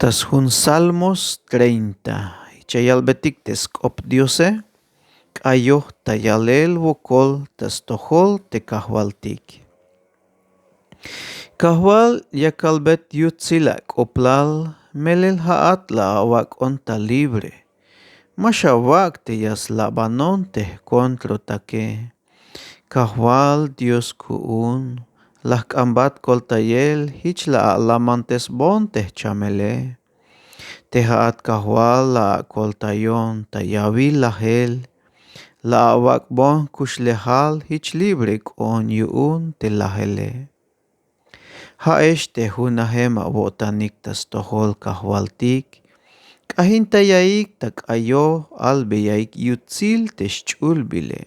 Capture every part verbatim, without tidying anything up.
Ta sjun Salmos treinta. Jich ya yalbetik te sk'op Diose: K'ayoj ta yalel wokol ta stojol te Kajwaltik. Kajwal, ya kalbet yutsil ak'oblal, melel ja'at la awak'on ta libre. Ma xawak' te ya slabanon te jkontrotake. Kajwal Dios ku'un, la jk'ambat koltayel, jich la alamantesbon te jchamele. Te ja'at Kajwal la akoltayon ta yawil lajel, la awak'bon jkuxlejal jich libre k'oon yu'un te lajele. Ja'ex te junajem awo'tanik ta stojol Kajwaltik, k'ajintayaik ta k'ayoj albeyaik yutsil te xch'ulbile.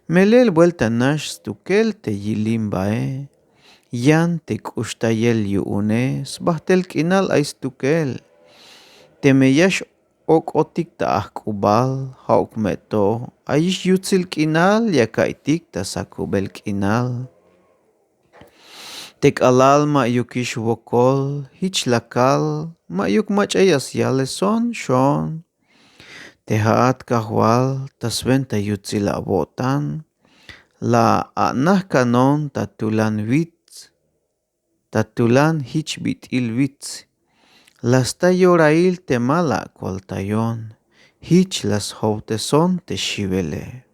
Melel buelta nax stukel te yilim bae, yan te k'uxtayel yu'une, sbajtel k'inal ay stukel. Teme ya x-ok'otik ta ajk'ubal, ja'uk me to, ayix yutsil k'inal ya kaiytik ta sakubel k'inal. Te k'alal ma'yukix wokol, jich la kal, ma'yuk mach'a ya syaleson xoon. Te ja'at Kajwal, ta swenta yutsil awo'tan, la anajkanon ta tulan wits, ta tulan jich bit'il wits. La sta yorail teme la akoltayon, jich la sjowteson te xiwele.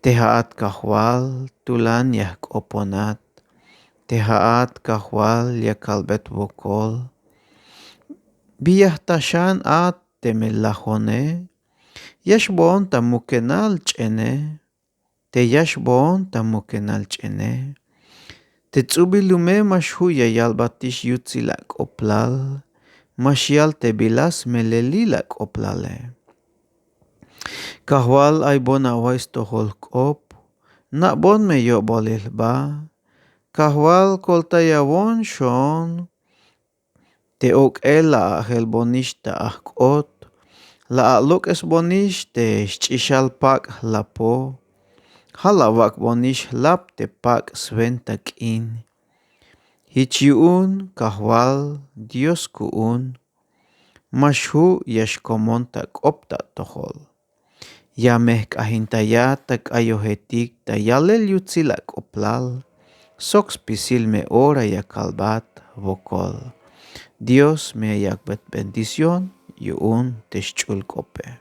Te ja'at Kajwal, tulan ya jk'oponat. Te ja'at Kajwal ya kalbet wokol: Bi ya jtaxan a teme lajone? Ya xboon ta mukenal ch'ene. Te ya xboon ta mukenal ch'ene. Te ts'ubil lume ma xju' ya yalbatix yutsil ak'oblal, ma xyal te bila smelelil ak'oblale. Kajwal, aybon awa'iy stojol jk'op, na'bon me yo'bolil jba. Kajwal, koltayawon xoon. Te ok'el la ajelbonix ta ajk'ot, la alok'esbonix te xch'ixal pak' jlapo. Ja' la awak'bonix jlap te pak' swenta k'in. Jich yu'un Kajwal Dios ku'un, ma xju' ya xkomon ta k'op ta atojol. Ya me jk'ajintayat ta k'ayojetik ta yalel yutsil ak'oblal, sok spisil me ora ya kalbat wokol. Dios me ya yak'bet bendición yu'un te xch'ul k'ope.